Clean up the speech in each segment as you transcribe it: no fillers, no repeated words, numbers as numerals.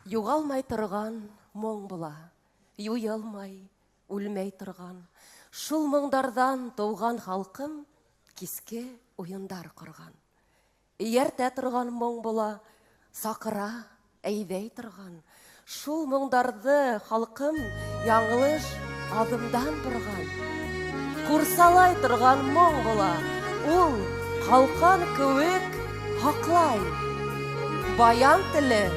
Югалмай торган моң була, юялмай, үлмәй торган. Шул моңдардан туган халкым киске уендар корган. Ияртә торган моң була, сакыра, әйдәй торган. Шул моңдарды халкым яңлыш адымдан борган. Курсалай торган моң була, ул калкан кеүек һаклай. Баян теле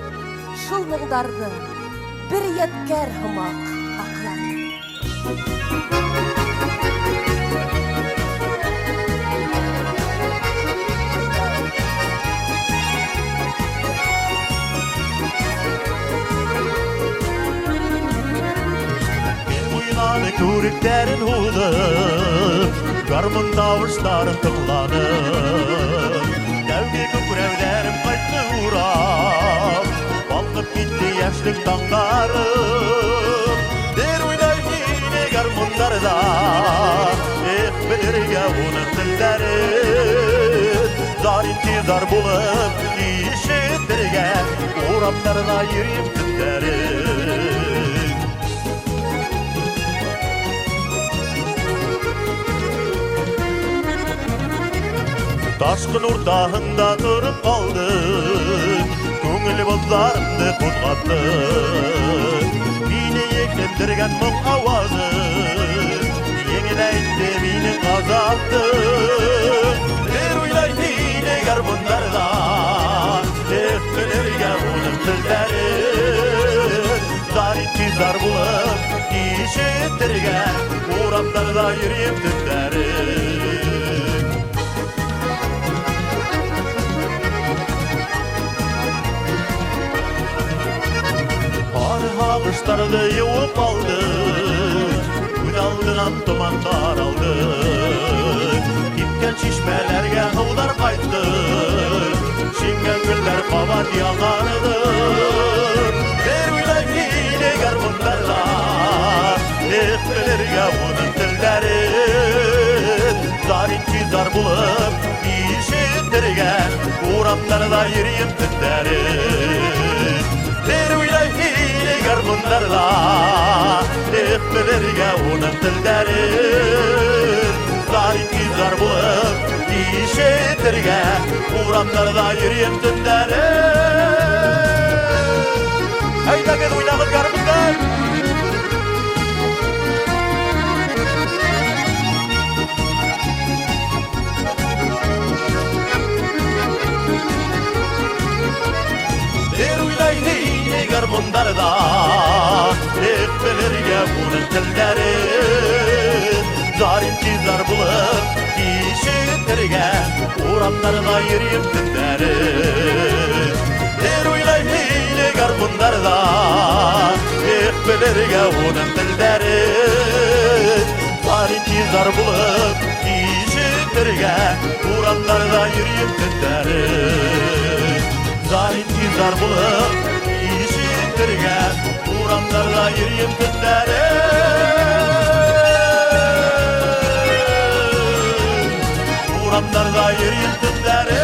шул моңдарды бер ядкәр һымак һаклай. Уйнады күректәрен һуҙып, гармун тауыштарын тыңланып. Тәүге күкрәүҙәрем ҡайтты урап, балҡып китте йәшлек таңдарым. Бер уйнай һине гармундарҙа, эх, белергә уның телдәрен. Зар интизар булып ишетергә, урамдарҙа йөрөйөм төндәрен. Ташҡын уртаһында тороп ҡалдым, күңел боҙҙарымды ҡуҙғатты. Мине екләндергән моң ауазы, еңеләйтте минең ғазапты. Бер уйлай һине гармундарҙа, эх, белергә уның телдәрен. Зар интизар булып ишетергә, урамдарҙа йөрөйөм төндәрен. Ҡар һағыштарҙы йыуып алды, күҙ алдынан томан таралды. Кипкән шишмәләргә һыуҙар ҡайтты, шиңгән гөлдәр ҡабат яңарҙы. Бер уйлай һине гармундарҙа, эх, белергә уның телдәрен. Зар интизар булып ишетергә, урамдарҙа йөрөйөм төндәрен. Бер уйлай һине гармундарҙа, эх, белергә уның телдәрен. Зар интизар булып ишетергә, урамдарҙа йөрөйөм төндәрен. Әйҙәгеҙ, уйнағыҙ гармундар! Бер уйлай һине гармундарҙа, эх, белергә уның телдәрен. Зар интизар булып ишетергә, урамдарҙа йөрөйөм төндәрен. Бер уйлай һине гармундарҙа, эх, белергә уның телдәрен. Зар интизар булып ишетергә, урамдарҙа йөрөйөм төндәрен. Зар интизар булып ишетергә, урамдарҙа йөрөйөм төндәрен. Урамдарҙа йөрөйөм төндәрен.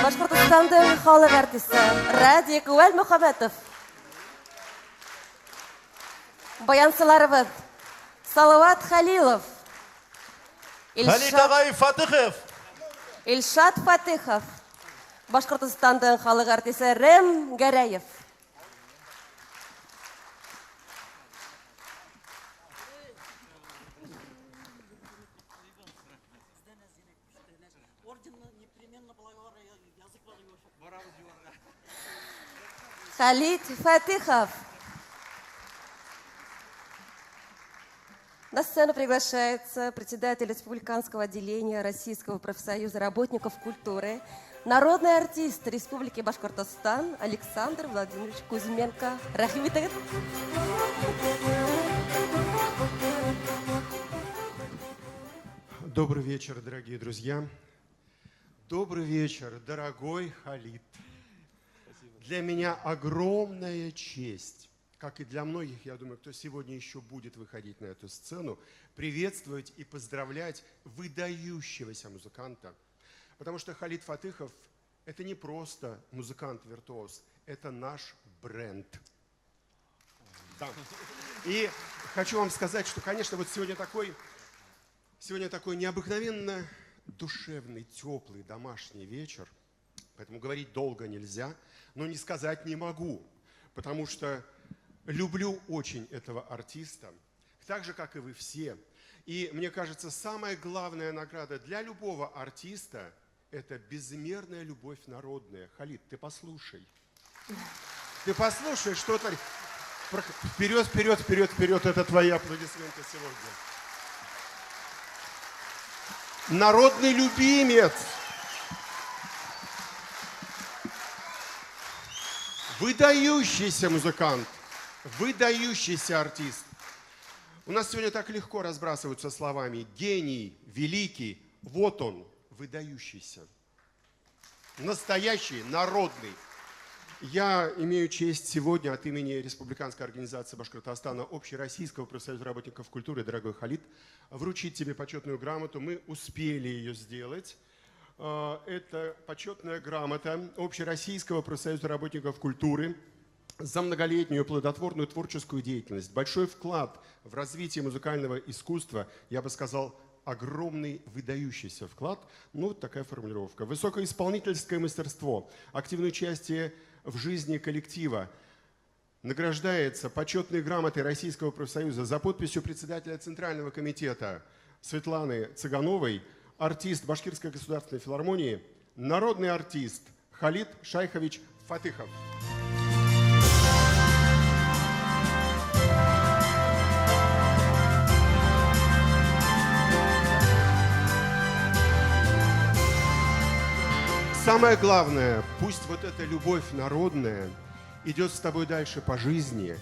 Башҡортостандың халыҡ артисы Радик Вәлмөхәмәтов. Баянсыларыбыҙ Салават Хәлилов, Хәлит ағай Фатыхов, Илшат Фатыхов, Башҡортостандың халыҡ артисы Рэм Гәрәев. Халит Фатыхов. На сцену приглашается председатель Республиканского отделения Российского профсоюза работников культуры, народный артист Республики Башкортостан Александр Владимирович Кузьменко. Рәхим итегеҙ. Добрый вечер, дорогие друзья. Добрый вечер, дорогой Халит. Для меня огромная честь, как и для многих, я думаю, кто сегодня еще будет выходить на эту сцену, приветствовать и поздравлять выдающегося музыканта. Потому что Халит Фатыхов Это не просто музыкант-виртуоз, это наш бренд. Да. И хочу вам сказать, что, конечно, вот сегодня такой необыкновенно душевный, теплый домашний вечер, поэтому говорить долго нельзя, но не сказать не могу, потому что люблю очень этого артиста, так же, как и вы все. И мне кажется, самая главная награда для любого артиста – это безмерная любовь народная. Халид, ты послушай. Ты послушай, что творит. Вперед, вперед, вперед, вперед, это твои аплодисменты сегодня. Народный любимец. Выдающийся музыкант, выдающийся артист. У нас сегодня так легко разбрасываются словами гений, великий. Вот он, выдающийся. Настоящий, народный. Я имею честь сегодня от имени Республиканской организации Башкортостана Общероссийского профсоюза работников культуры, дорогой Халид, вручить тебе почетную грамоту. Мы успели ее сделать. Это почетная грамота Общероссийского профсоюза работников культуры за многолетнюю плодотворную творческую деятельность, большой вклад в развитие музыкального искусства, я бы сказал, огромный выдающийся вклад, ну вот такая формулировка. Высокоисполнительское мастерство, активное участие в жизни коллектива награждается почетной грамотой Российского профсоюза за подписью председателя Центрального комитета Светланы Цыгановой, артист Башкирской государственной филармонии, народный артист Халид Шайхович Фатыхов. Самое главное, пусть вот эта любовь народная идет с тобой дальше по жизни.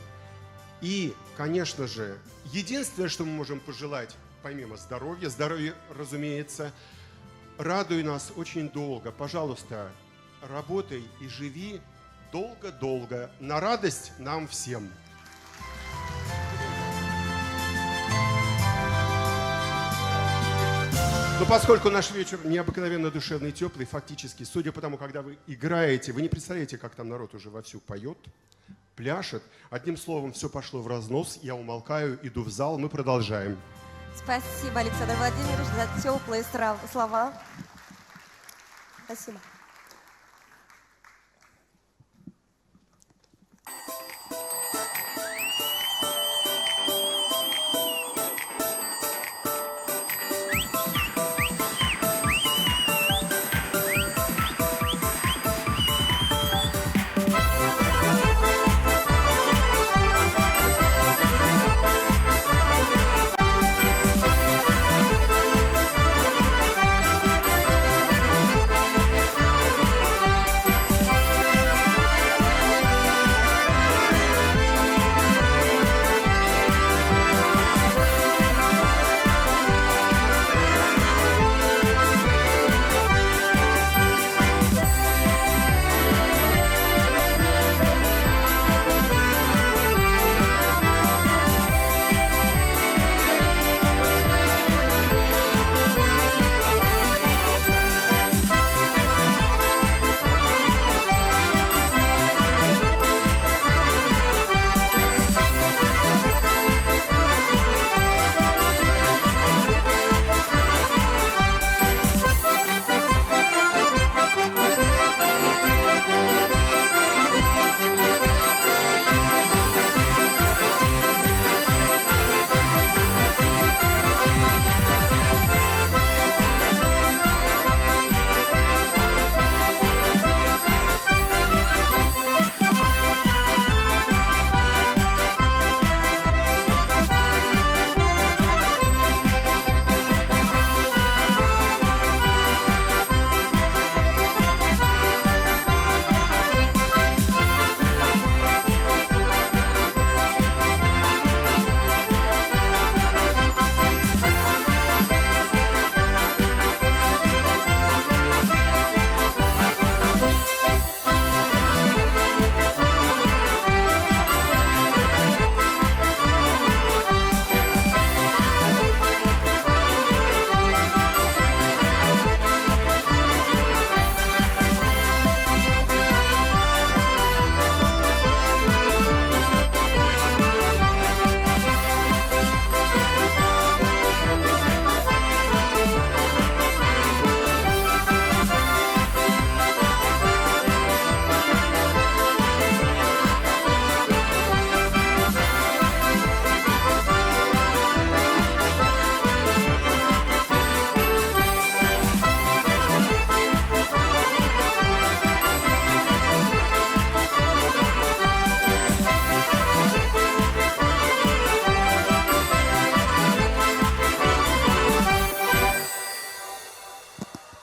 И, конечно же, единственное, что мы можем пожелать, помимо здоровья, здоровья, разумеется, радуй нас очень долго. Пожалуйста, работай и живи долго-долго. На радость нам всем. Но поскольку наш вечер необыкновенно душевный и теплый, фактически, судя по тому, когда вы играете, вы не представляете, как там народ уже вовсю поет, пляшет. Одним словом, все пошло в разнос. Я умолкаю, иду в зал, мы продолжаем. Спасибо, Александр Владимирович, за теплые слова. Спасибо.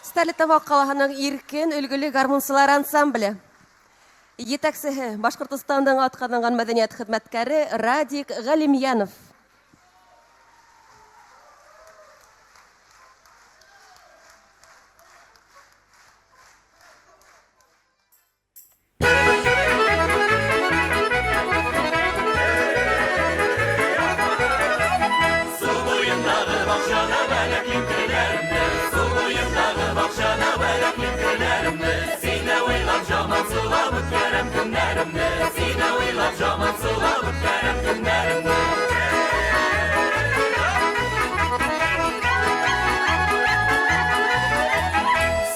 Стәрлетамак калаһының иркен өлгеле гармунчылар ансамбле. Етәксеһе Башкортостанның атказанган мәдәният хезмәткәре Радик Галимьянов. Су буендагы бакчада бәләклим керләремне, Су буендагы бакчада бәләклим керләремне. Сине уйлап жаман сулап үткәрәм көннәремне, Сине уйлап жаман сулап үткәрәм көннәремне.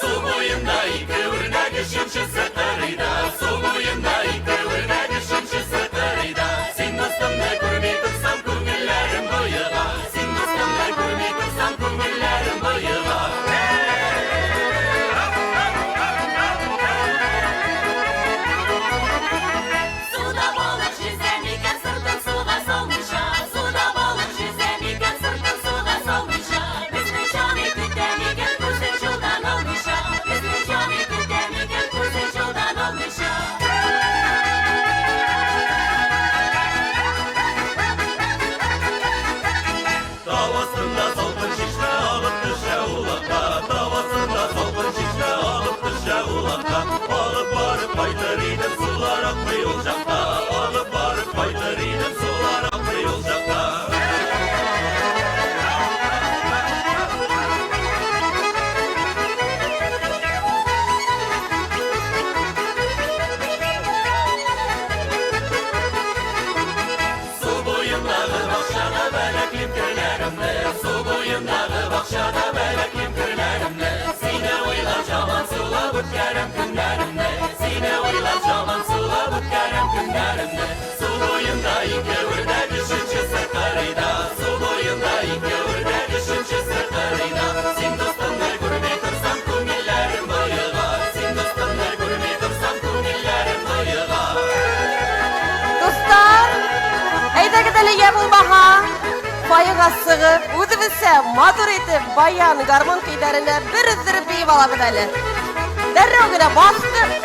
Су буенда ике үрдәк, өченчесе кырыйда, Су буенда ике үрдәк, өченчесе кырыйда. Син дустымны күрми торсам, күңелләрем боега, Син дустымны күрми торсам, күңелләрем боега. Суда балык йөзә микән сыртын суга салмыйча, Суда балык йөзә микән сыртын суга салмыйча, Безнең җаны көтә микән күзен юлдан алмыйча, Безнең җаны көтә микән күзен юлдан алмыйча. Тау астында салкын чишмә агып төшә улакка, Тау астында салкын чишмә агып төшә улакка. Алып барып кайтыр идем, сулар акмый ул жакта, Алып барып кайтыр идем, сулар акмый ул жакта. Су буендагы бакчада бәләклим керләремне, Су буендагы бакчада бәләклим керләремне. Сине уйлап жаман сулап үткәрәм көннәремне, Сине уйлап жаман сулап үткәрәм көннәремне. Су буенда ике үрдәк, өченчесе кырыйда, Су буенда ике үрдәк, өченчесе кырыйда. Син дустымны күрми торсам, күңелләрем боега, Син дустымны күрми торсам, күңелләрем боега. Дуслар, әйдәгез әле я булмаһа, фойега сыгып, үзебезчә матур итеп баян, гармун көйләренә бер өздереп биеп алабыз әле. Дәррәү генә бастык.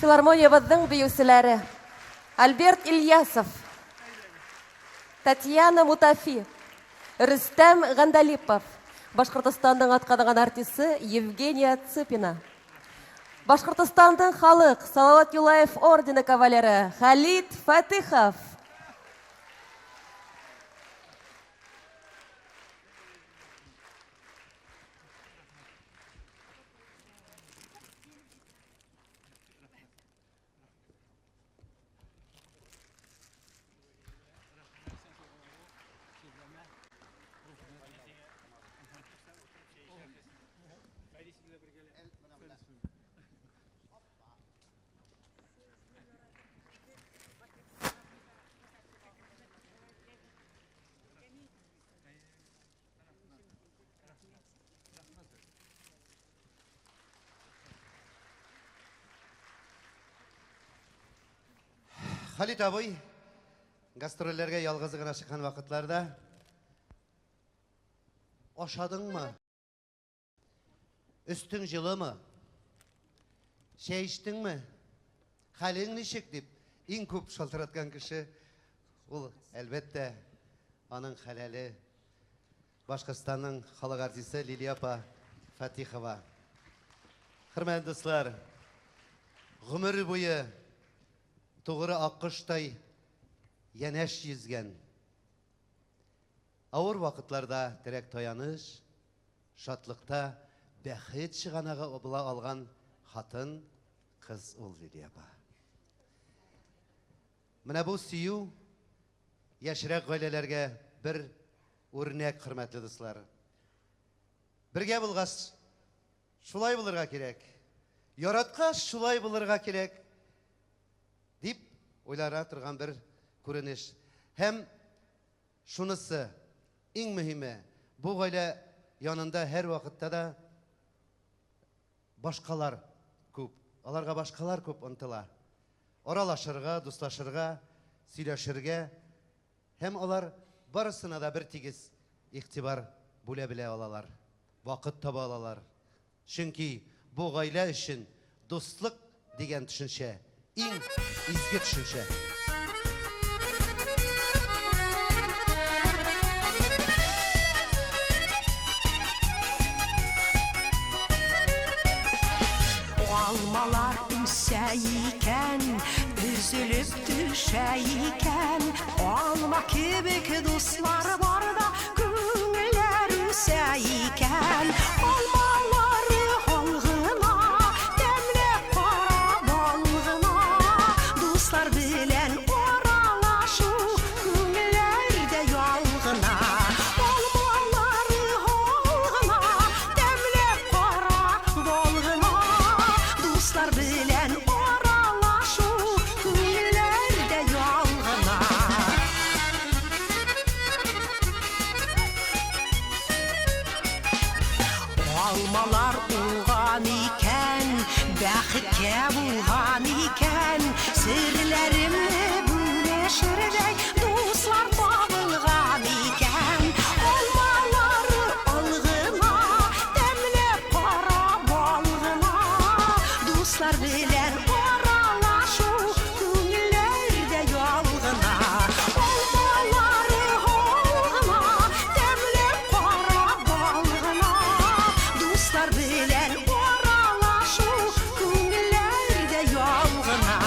Филармониябезнең биючеләре Альберт Ильясов, Татьяна Мутафи, Рөстәм Гандалипов, Башкортостанның атказанган артисты Евгения Цыпина, Башкортостанның халык Салават Юлаев ордены кавалеры Халит Фатыхов. Халит абый гастрольләргә ялгызы гына чыккан вакытларда ашадыңмы? Өстең җылымы? Чәй эчтеңме? Хәлең ничек дип иң күп шалтыраткан кеше ул, әлбәттә, аның хәләле Башкортстанның халык артисты Лилия апа Фатихова. Хөрмәтле дуслар, гомер буе тугры аккоштай янәш йөзгән, авыр вакытларда терәк таяныч, шатлыкта бәхет чыганагы була алган хатын, кыз ул Лилия апа. Менә бу сөю яшьрәк гаиләләргә бер үрнәк, хөрмәтле дуслар. Бергә булгач, шулай булырга кирәк. Яраткач, шулай булырга кирәк, дип уйлара торган бер күренеш. Һәм шунысы, иң мөһиме, бу гаилә янында һәрвакытта да башкалар күп. Аларга башкалар күп омтыла. Аралашырга, дуслашырга, сөйләшергә һәм алар барысына да бер тигез игътибар бүлә белә алалар, вакыт таба алалар. Чөнки бу гаилә өчен дуслык дигән төшенчә иң изге төшенчә. Алмалар үсә икән, өзелеп төшә икән. Алма кебек дуслар бар да, күңелләр үсә икән. Алмалары ал гына, тәмләп кара бал гына. Дуслар белән аралашу, күңелләрдә ял гына. Алмалары ал гына, тәмләп кара бал гына. Дуслар белән аралашу, күңелләрдә ял гына. Алмалар уңган икән, бәхеткә булган икән, серләремне бүлешердәй дуслар табылган икән. Алмалар ал гына, тәмләп кара бал гына. Дуслар белән аралашу, күңелләрдә ял гына. Алмалар ал гына, тәмләп кара бал гына. Дуслар белән аралашу, күңелләрдә ял гына.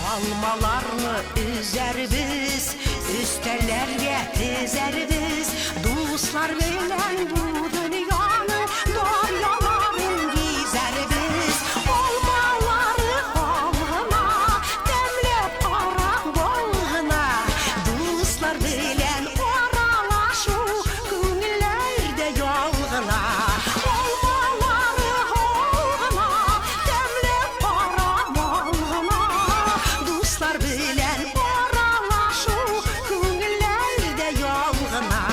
Алмаларны өзәрбез, өстәлләргә тезәрбез. Дуслар белән бу дөньяның дөньяларын гизәрбез. Алмалары ал гына, тәмләп кара бал гына. Дуслар белән аралашу, күңелләрдә ял гына. Алмалары ал гына, тәмләп кара бал гына. Дуслар белән аралашу, күңелләрдә ял гына.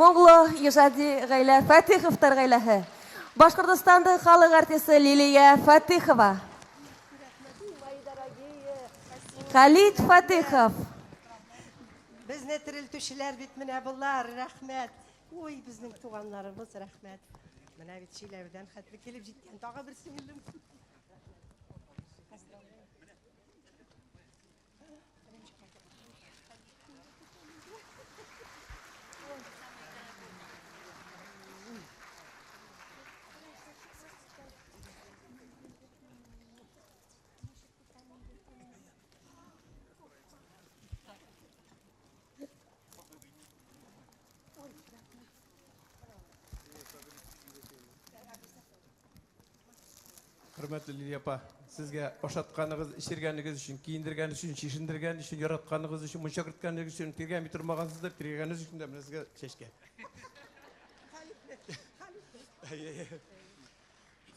Моңлы иҗади гаилә Фатиховтар гаиләһе. Башкортостанның халык артисты Лилия Фатихова. Халид Фатихов. Безне терелтүчеләр бит менә болар, рәхмәт. Ой, безнең туганнарыбыз, рәхмәт. Менә бит Чиләбедән хәтле килеп җиткән тагы бер сеңлем. Хөрмәтле Лилия апа, сезгә ашатканыгыз, эчергәнегез өчен, киендергән өчен, чишендергән өчен, яратканыгыз өчен, мунча керткәнегез өчен, тиргәми тормагансыздыр, тиргәгәнегез өчен дә менә сезгә чәчкә.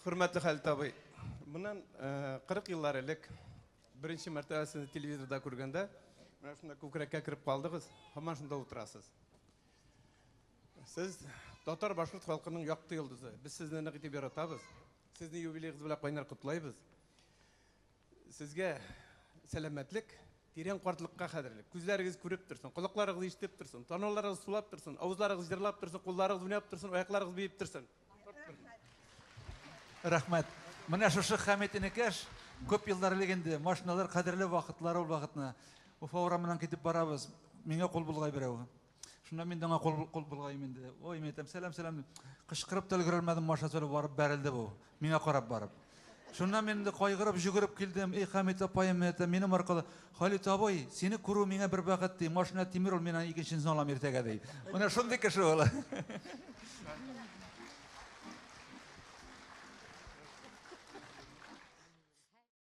Хөрмәтле Хәлит абый, моннан 40 еллар элек беренче мәртәбә сезне телевизорда күргәндә, менә шунда күкрәккә кереп калдыгыз, һаман шунда утырасыз. Сез татар-башкорт халкының якты йолдызы. Без сезне нык итеп яратабыз. Сезне юбилеегыз белән кайнар котлайбыз. Сезгә сәламәтлек, тирән картлыкка хәзерлек. Күзләрегез күреп торсын, колакларыгыз ишетеп торсын, танауларыгыз сулап торсын, авызларыгыз җырлап торсын, кулларыгыз уйнап торсын, аякларыгыз биеп торсын. Рәхмәт. Менә шушы Хәмит энекәш күп еллар элек инде машиналар кадерле вакытлары ул вакытны. Уфа урамыннан китеп барабыз. Миңа кул болгай берәү. Шунда мин дә аңа кул, кул болгайым инде. Ой, мин әйтәм, сәлам, сәлам. Кычкырып та өлгерә алмадым, машина сүреп барып бәрелде бу. Миңа карап барып. Шуннан мин инде кайгырып жүгереп килдем. Эй, Хәмит апаем, мин әйтәм, минем аркылы. Халит абый, сине күрү миңа бер бәхет ди. Машина тимер ул, мин аны икенчесен алам иртәгә ди. Менә шундый кеше ул.